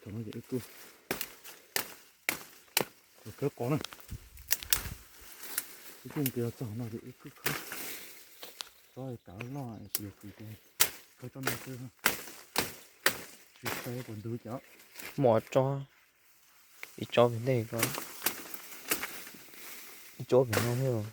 Thaum no ces wb kuj khawb qos na. Wb kuj mus kiag txog no ces wb kuj khawb. Tsob kav loj es kuv yuav kwv ces khawb tsob no xwb. Tsis xav puas ntug cov. Muaj tsob, ib tsob pem ntej ko, ib tsob pem no thiab.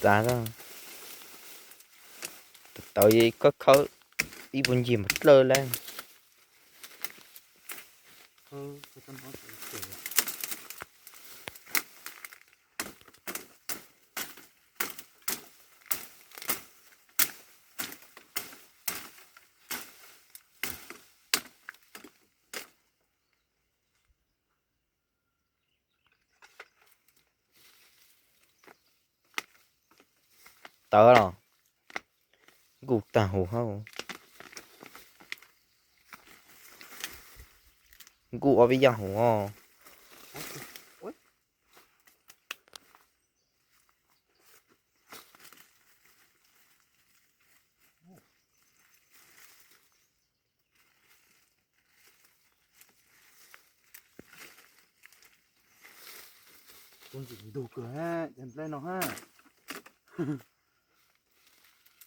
Txav, tawv khawb khawb ib puag ncig mas dlawb lawm. Tawv los? Nkuj tag huv hab. Nkuj ob peb yaj huv os. Kuv ntxim ntug kawg hab cov nplej no hab.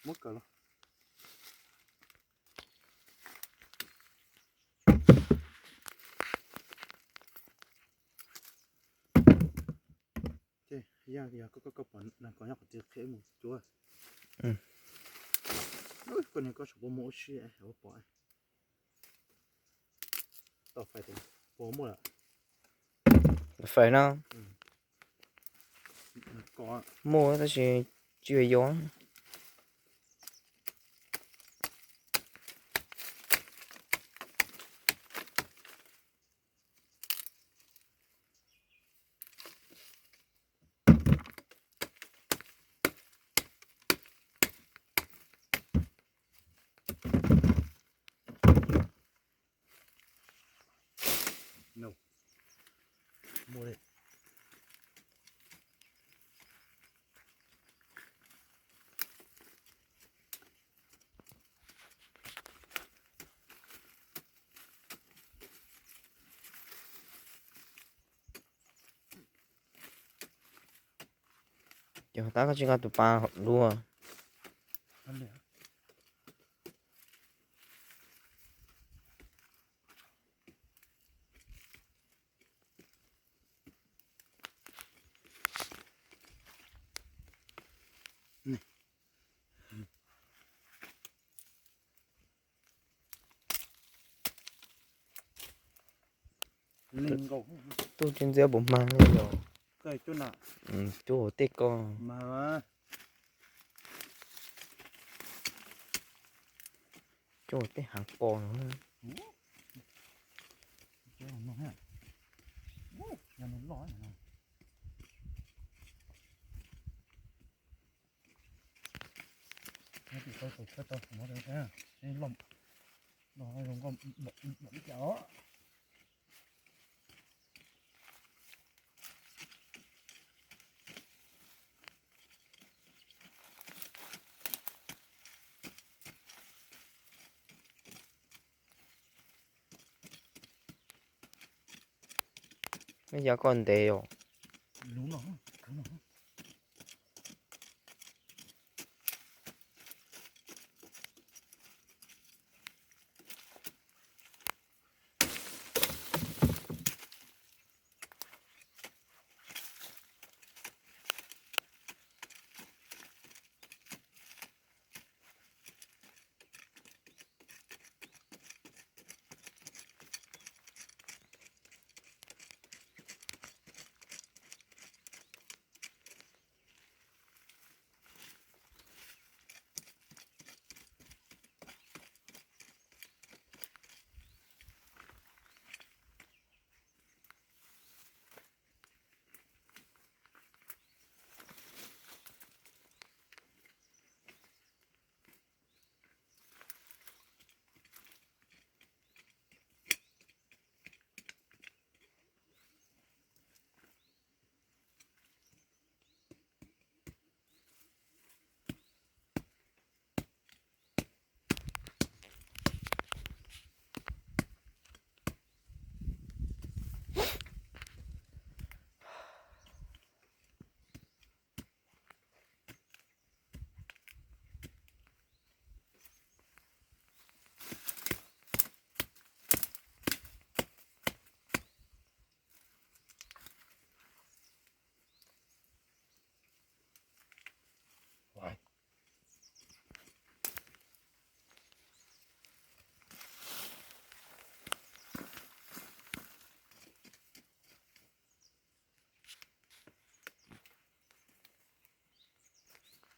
Muab kawm los. Ces yog koj, koj pom neeg ko nyob qhov twg qhia mus cuab. Koj niag koj saum puas muaj ua si ua pom. Tau fais, puas muaj lawm? Fais no. Muaj tab sis tsis yuav. Ces tab koj tsis nqa tus pas luaj. Tub tsis ntxiab puas mag li os. Cuab hauv tej ko. Cuab hauv tej hav ko no. Nej yog koj ntev os.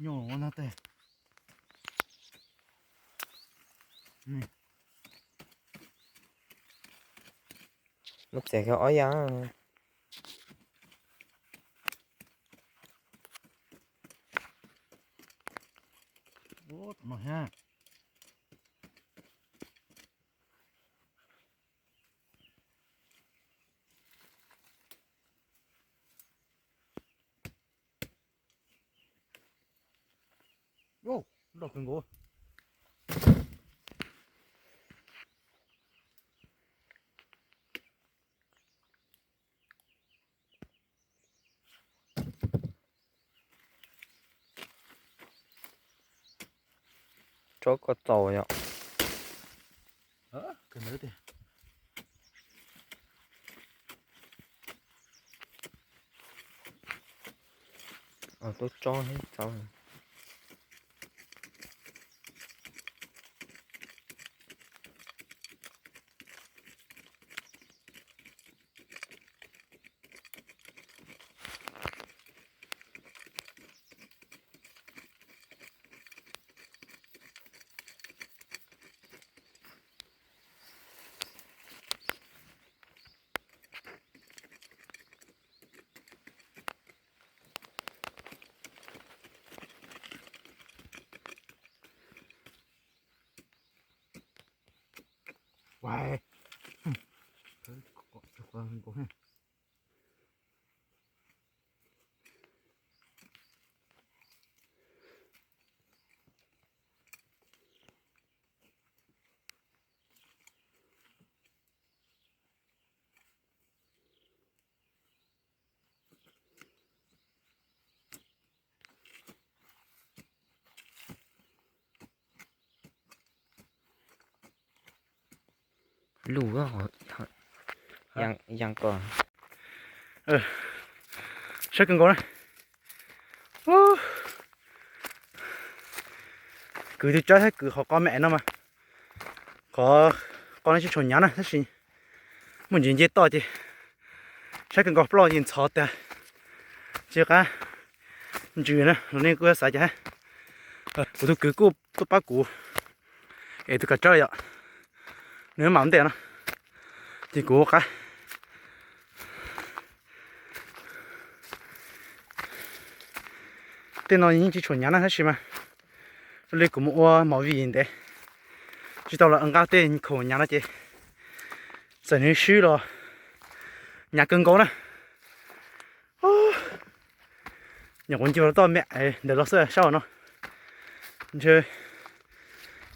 Nyuj ua no tej. Muab txiav kiag ob yam. Ub, tom no thiab. Ub, loj kawg nkaus. Tsob ko txaus yom. Tub tsob thiab txaus. Lus, yaj ko. Saib kawg nkaus na. Kwv tib tsawb thiab kwv qhov qo me no mas, qhov qo no tsis tshua hnyav na tab sis muaj ntsis nce toj ces saib kawg nkaus ploj ces ntxhov tas. Tsis qab ntsws na los nej kuj xav cas. Kuv tus kwv kuj tuaj pab kuv ev tus kav tsawb yom, nws mam ntej no ces kuv qab. Tej no yeej tsis tshua hnyav na tab sis mas li kuv mus ua movie ntev tsis tau los nqa tej khoom hnyav no ces txawm nws swb los hnyav kawg nkaus na. Nyuam qhuav nce los toj me ntawd los xwb sab no. Ntshe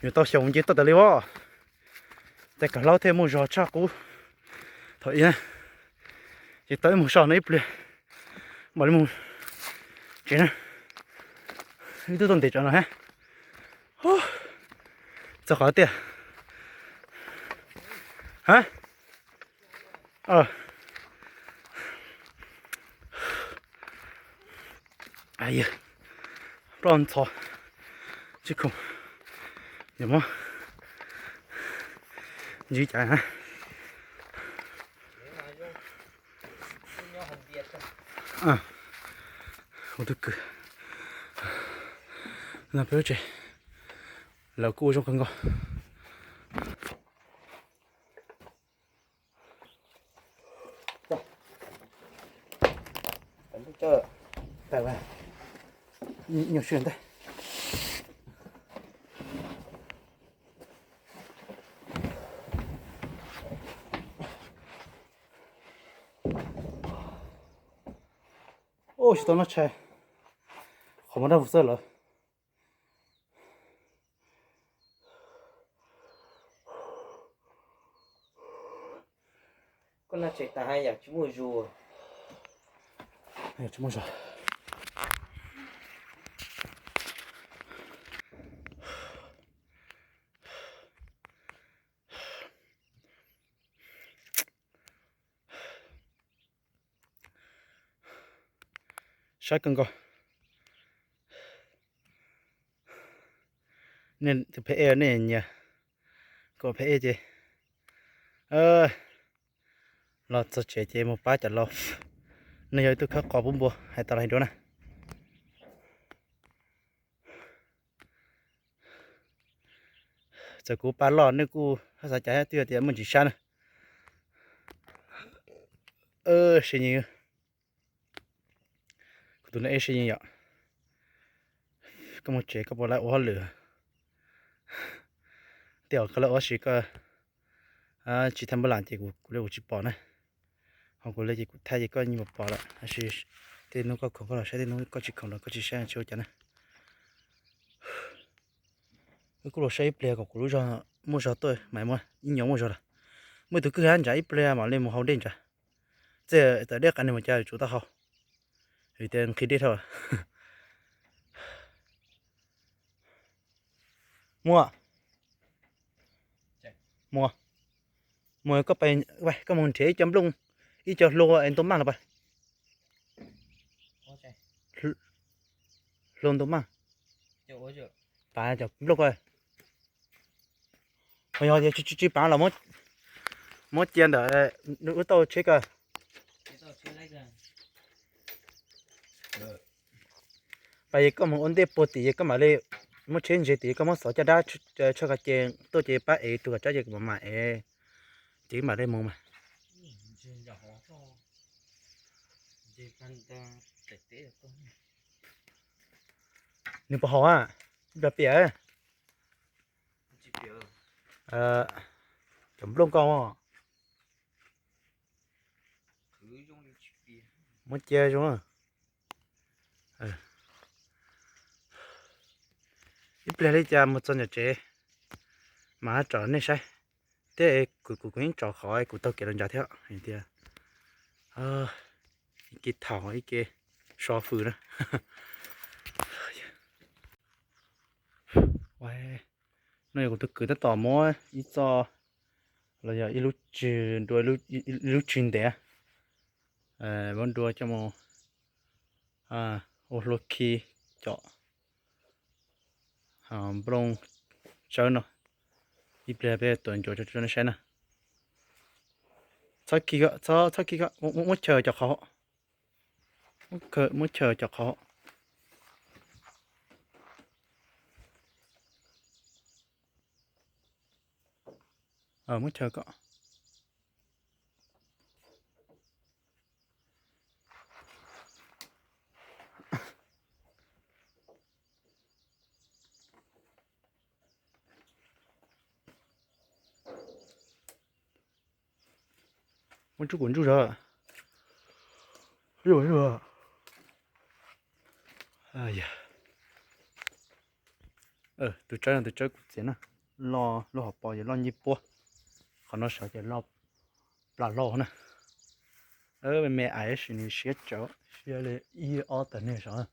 yuav tau xyaum nce toj tas li os. Tais Kav Hlaub thiaj muaj zog tshaj qub thaum ub na. Ces tau ib mus so no ib pliag mam li mus tsev na. Ib tug tuaj ntev tsam no thiab. Txog qhov tiaj. Ha, ploj ntxhov, tsis khoom, yog muab ntsib cas. Ua tus kwv no peb lub tsev, lawv kuj ua zoo kawg nkaus. Ub, tsis tau noj tshais, qhov muag daj vus xwb lawm. Koj noj tshais tas hais yam tsis muaj zog. Tsis muaj zog. Saib kawg nkaus. Nej tus phem ej nej nyiam, kom phem ej ces los txog tsev ces mus pab cov laus. Nej yog ib tug khawb qos pub npua hais tas los hais dua na. Txawm kuv pa loj nej kuj xav cas thiab, twb yog tias muaj ntsis sab na. Sib yeej, kuv tus no eb sib yeej yom. Koj mus tsev koj puas lawv ua hauj lwm? Tej zaum koj lawv ua si koj tsis thaj npab lam ces kuv li kuv tsis pom na. Ho kuv li ces kuv thaj ces koj yeej pom lawm, tab sis tej hnub koj khoom koj los saib, tej hnub koj tsis khoom los koj tsis saib tsis ua cas na. Wb kuj los saib ib pliag kom kuv lub zog muaj zog tuaj mas muaj ib nyuag muaj zog lawm. Muaj tus kwj ha ntshav ib pliag mam li mus hau dej ntshav. Txij tawm dej qas nws mus cas tsum tau hau, vim tias nqhis dej dhau. Muaj, muaj, muaj, koj mus nrhiav ib co nplooj, ib co hlua es ntu maj los pas. Hlua ntu maj, pas cov nplooj ko. Yog tias tsis tsis pas los muab cia ntawm wb tauj tsheb ko. Pas es koj mus ua ntej puag tim es koj mam li muab tsheb ntses tim koj muab xov caj dab tshaj qhov ces tuaj ces pab ev rau kom tsab ces mam mam ev, ces mam li mus mas. Nws puas haum a? Ib pliag piam. Cov nplooj ko muab cia zoo. Ib pliag li cas mus txog ntawm tsev mas tsom nej saib thiab. Kuv kuv yeej tsom qhov kuv taug kev los ntshav thiab tias ib ke thaum ib ke so fws na. No yog kuv tus kwv tab tom muab ib txoj los yog ib lub tswg nrua, ib lub tswg ntev, muab nrua coj mus ua hlua khi cov nplooj tsawb no. Ib pliag peb tuav ncuav rau nej saib na. Txhob khi, txhob khi, muab chaw cov qhov, muab chaw cov qhov, muab chaw kom muab tsub kuv ntsuj zog. Tus tsawb no tus tsawb kuv txiav na, loj lub hauv paus ces loj ncej puab, qhov no saud ces loj plas lauj na. Me me ais tab sis nws siab tsawv, siab li ib ob tawm neeg saud.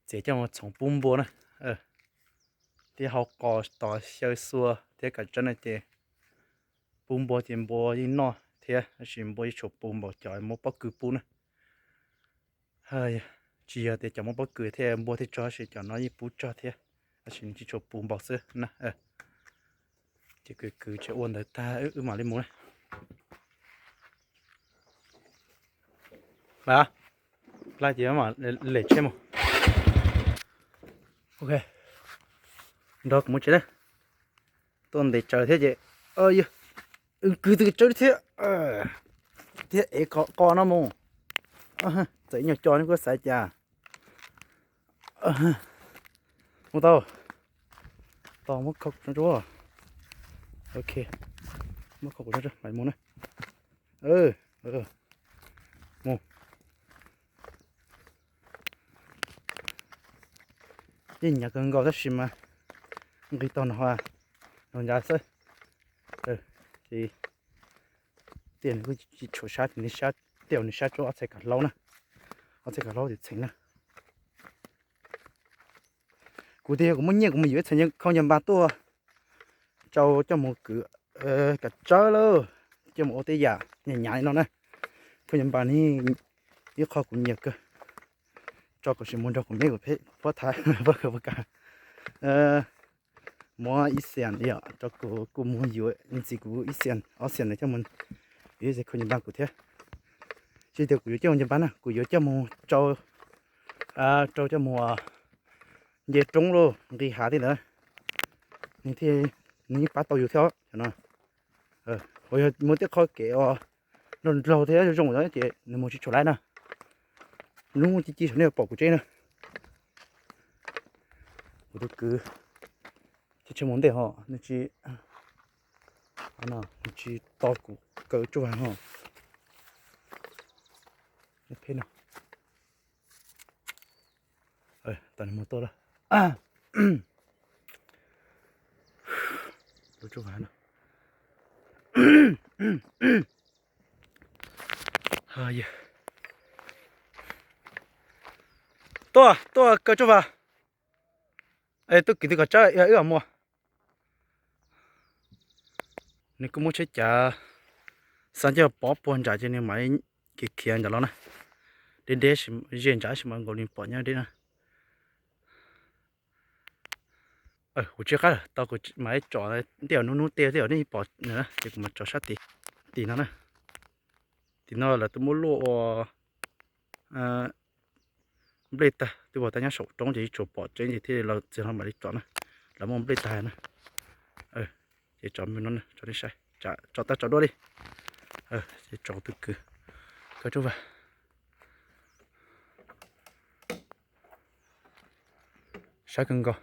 Txiav coj mus txhoov pub npua na, thiab hau qos tos xyaw xua thiab kav tsawb no ces pub npua ces npua yeej noj thiab, tab sis npua yeej tshuav pus npaum cov muaj pob kws pub na. Tsis yog tias cov muaj pob kws thiaj npua thiaj tsog, tab sis cov no yeej pub tsog thiab, tab sis nws tsis tshuav pus npaum xwb na. Ces kwv kwv tsev ua ntawd tag wb mam li mus na. Mas, laj ces mam lem tsheb mus. Ok, nrog kuv mus tsev na. Tuaj ntes tsawv thiab ces, yog, kwv twg tsawv thiab, thiab ev qo no mus. Txawm ib nyuag co ne kuj xav cas. Muab tau, tau muab kho kuv tso tso. Ok, muab kho kuv tso tso mam mus na. Mus. Yeej hnyav kawg nkaus tab sis mas nqis tau no, no ncaj xwb. Ces tiaj nws kuj tsis tshuav sab, nws sab, tiaj nws sab tsuab ob txhais kav hlaub na, ob txhais kav hlaub txheem txheem na. Kuv tias yog kuv muaj nyiaj kuv mus yuav ib txhais khau nyuag npas tuaj rau coj mus kwv kav tsawb lauj, coj mus ua tej yam hnyav hnyav li no na. Khau nyuag npas ne, ib qho kuv nyiam kawg, tso kuv sim mus nrog kuv me kuv peb pab thaiv pab kav. Muab ib xiam yom, rau kuv kuj mus yuav ntxiv kuv ib xiam ob xiam ntawd coj mus yuav ib txhais khau nyuag npas kuv thiab. Tsis tias kuv yuav coj mus nyuag npas na, kuv yuav coj mus rau, rau coj mus nce roob lauj, nqis hav tej ntawd. nws thiaj, nws yeej pab tau yus thiab no. Uas yog muaj tej qhov kev uas nrog nraug thiab zoo zoo ces nws mus tsis tshua laib na. Hnub ci ci saum nej pom kuv tsev na. Kuv tus kwv tsis tshua mus ntej ho nws tsis, nws tsis tos kuv kaw tsuj vag ho. Peb no, tam nws mus tuaj lawm. Lub tsuj vag no. Tuaj, tuaj kaw tsuj vag. Es tuaj kwv twg kom tsawb wb mus. Nws kuj muab tsheb cav xa coj pov puag nram ces nws mam li khiav khiav nram los na. Deb deb, ze nram sis mas nkaus li pom nyob deb na. Kuv tsis qab lawm, tau kuv mam li tsom ntej hnub hnub tej thiab nej pom na, ces kuv mam tsom sab tim, tim no na. Tim no lawv twb muab luaj ua nplej tag, twb ua tag nyob saum roob ces tsuas pom tseeb ces thiaj li los txiav hlo mam li tsom na. Lawv muab nplej tag na. Ces tsom me no tso nej saib, tsom tag tsom dua li. Ces tsom tus kwv kaw tsuj vag. Sab kawg nkaus.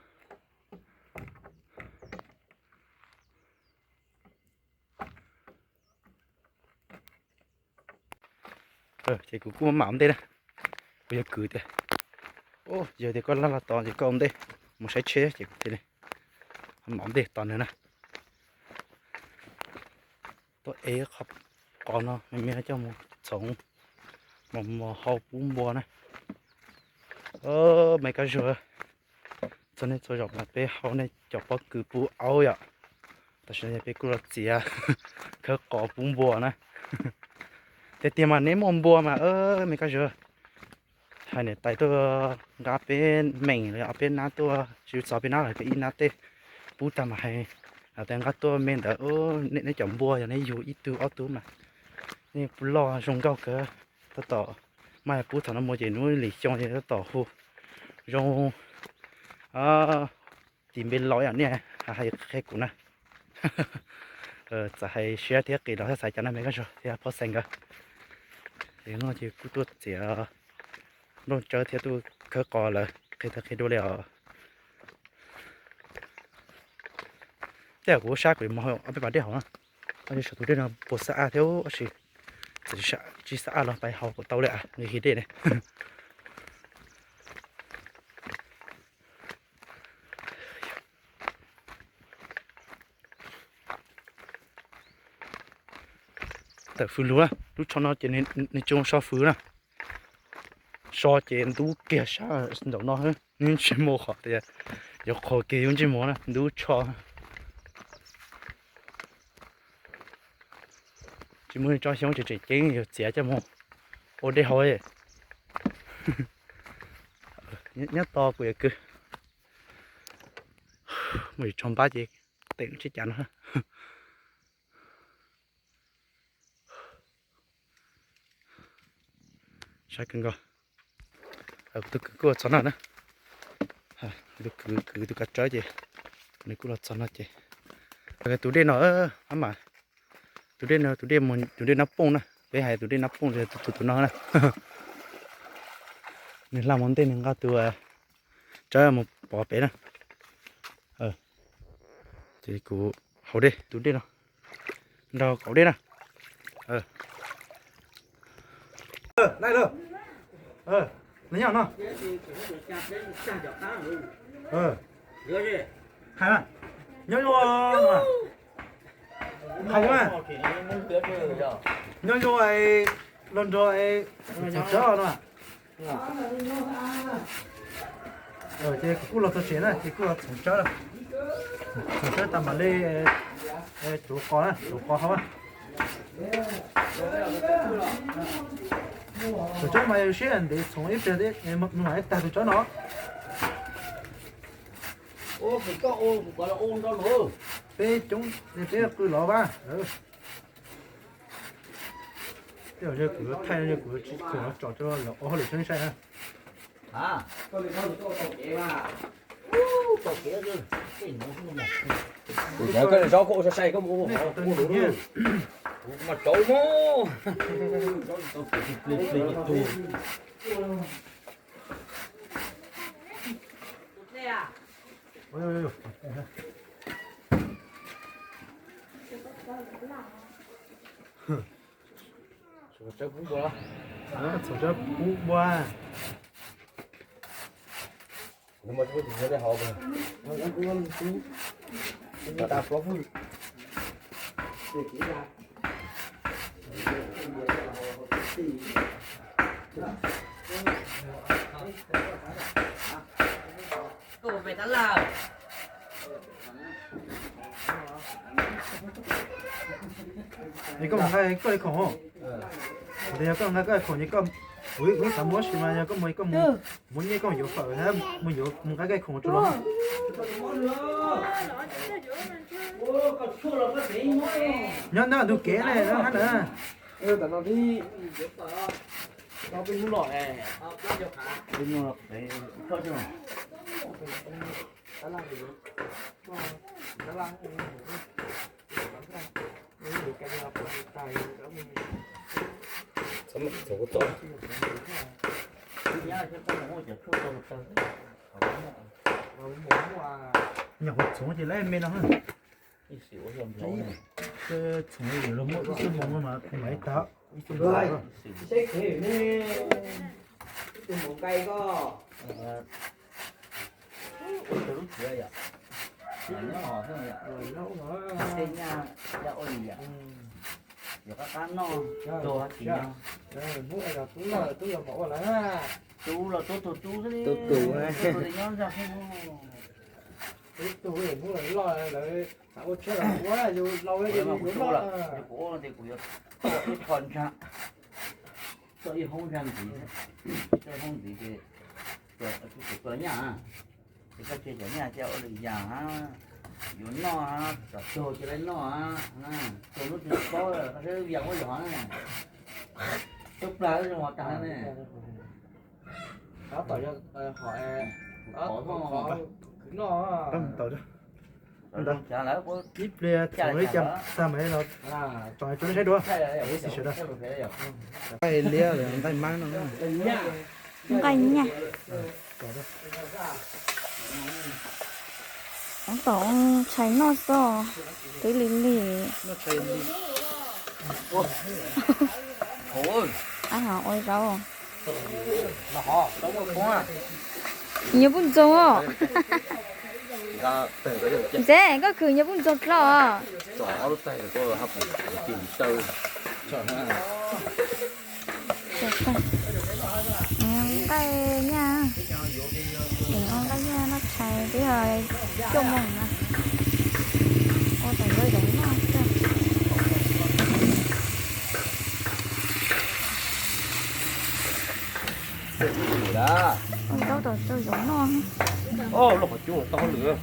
Ces kuv kuj mam ua ntej na. Kuv yog kwv tias, yog tias koj laj los tos ces koj ua ntej mus saib tsheb ces kuv thiaj li mam ua ntej tos nws na. Tuaj ev qhov qos no me me coj mus txhoov mos mos hau pub npua na. Me Kab Zuag, txhua nej txhua zaus mas peb hau nej cov pob kws pub aub yom. Tam sim no peb kuj los txiav khawb qos pub npua na. Tiag tiag mas neb muaj npua mas me Kab Zuag, hais niam tais tuaj nqa peb meem los yog peb nab tuaj, tsis txog peb nab los peb ib nab tej pub tag mas hais tias nqa tuaj me ntawd, neb cov npua yog neb yug ib tug ob tug mas nej pub loj zoo nkauj kawg. Tab tom mas pub thaum no mus ces hnub lim xyoo ces tab tom hu zoo. Tis npe laus yom, nej hais qhia kuv na. Txawm hais siab thiab qis los thiab xav cas no me Kab Zuag thiab Phoj Xeem nkawd. Ces no ces kuj tuaj txiav nplooj tsawb thiab tuaj khawb qos lawm, qhia tau qhia dua li os. Tej zaum kuv ua sab kuv yuav mus ob peb pas dej hauv na. Tab sis saum tus dej no puas xab ab thiab tab sis txawm tsis xab ab los pais hauv kom tau li nws hi dej ne. Tawm fws lug na, lub tsho no ces nws tsis zoo so fws na. So ces ntub kiag sab nraum no, nws tsis mus qhov tias yuav qhuav kiag yus ntsej muag na, ntub tsho. Tsis muaj tso xyoob tseem tseem ceeb yuav txiav coj mus ua dej hauv. Nyob tos kuv yawm kwv, muaj tsis tso npab ces teem lub tsheb cav no. Saib kawg nkaus. Tus kwv kuj los txog no na. Tus kwv, kwv tus kav tsawb ces nws kuj los txog no ces tus dej no, a mas, tus dej no tus dej mus tus dej Nab Pooj na, peb hais tus dej Nab Pooj tus tus no na. Nws hla mus ntej nws nqa tus tsawb mus pov pem na. Ces kuv haus dej tus dej no, nrog kaum dej na. Nyob no. Hais, nyob zoo, hais, nyob zoo, los nrog txhoov tsawb no. Ces kuv kuj los txog tsev na ces kuj los txhoov tsawb, txhoov tsawb tas mam li tsuav qos na, tsuav qos hau. Txhoov tsawb mas yus siab ntev txhoov ib pliag nws mam li tag tus tsawb no. Peb coob peb qw lov vas. Tej zaum kuv yuav thaij, kuv tsis khoom tsom rau lawv ua hauj lwm tsheb saib na. Kuv cov koj zaub koj ua sai sai koj mus ua hauv ua luv, kuv mas rauv mog. Txhoov tsawb pub npua. Es koj mus nqa koj ib khoom, yog koj nqa koj ib khoom ces koj, kuv xav muab si mas yog koj mus koj mus, muab nyiaj koj mus yuav fawm, mus yuav mus nqa koj ib khoom tso los. Nyob ntawm ntug kev ne, hab na. Nyuam qhuav txhoov ces lawv me no. Txhoov los muaj ib xuab moos mas kuv mam li tau ib xuab moos. Tub los tub tug tub xwb li, nyob ntag. Tub tug hnub loj lawv xav ua tshiab los ua, yus laus yus yuav noj. Kuv ua no ces kuv yuav txo ib qho ntsa, txo ib hoob ntsa ntxiv, txo ib hoob ntxiv ces txo nyaj, ces koj tseg cov nyaj coj ua lwm yam, yuav noj, tsov tuag ces lawv noj, tuag lub twg paub, koj saib lub yam muab yog na, coob plag zoo tag ne. Tab tom yog hom, khwv noj. Ib pliag txhoov li cas tag mam los tso rau nej saib dua. Ib txhis sawv daws. Nqaij liab los nqaij mab no. Nqaij nyaj. Tab tom tshais noj xwb, twb lig lig. Ab, ua zaub. Nyias puj ntxoog os. Ntxeev, koj khwv nyias puj ntxoog dlho os. Nqaij nyaj, nqaij nyaj noj tshais twb yog cuaj moos na. Ua tau ntau zoov noj xwb. Ua tau ntau zoov noj. Lub qhov cub tau lwm.